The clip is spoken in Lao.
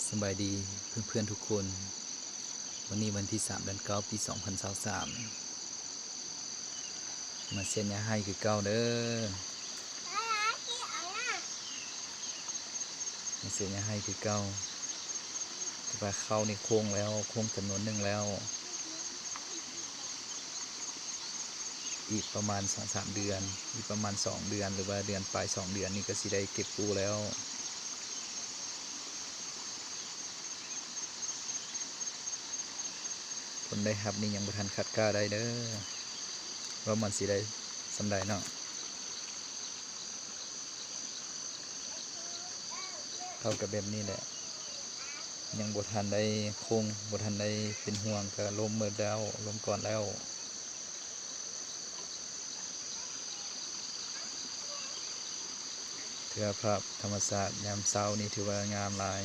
ສະບາຍດີເພື່ອນໆທຸກຄົນ, ວັນນີ້ວັນທີສາມ ເດືອນເກົ້າ ປີສອງພັນຊາວສາມ ມາເສຍຫຍ້າໄຮ່ຄືເກົ່າເດີ, ມາເສຍຫຍ້າໄຮ່ຄືເກົ່າ. ແຕ່ວ່າເຂົ້ານີ້ໂຄ້ງແລ້ວ, ໂຄ້ງຈຳນວນໜຶ່ງແລ້ວ. ອີກປະມານສອງສາມເດືອນ, ອີກປະມານສອງເດືອນ ຫຼືວ່າເດືອນປາຍສອງເດືອນນີ້ກໍຊິໄດ້ເກັບກູ້ແລ້ວ. ຜົນໄດ້ຮັບນີ້ຍັງບໍ່ທັນຄາດກາໄດ້ເດີ ວ່າມັນຊິໄດ້ສ່ຳໃດເນາະ. ເຂົ້າກັບແບບນີ້ແຫຼະ, ຍັງບໍ່ທັນໄດ້ໂຄ້ງ, ບໍ່ທັນໄດ້ເປັນຫ່ວງ ກໍລົ້ມໝົດແລ້ວ, ລົ້ມກ່ອນແລ້ວ. ຖືວ່າພາບທຳມະຊາດຍາມເຊົ້ານີ້ຖືວ່າງາມຫຼາຍ.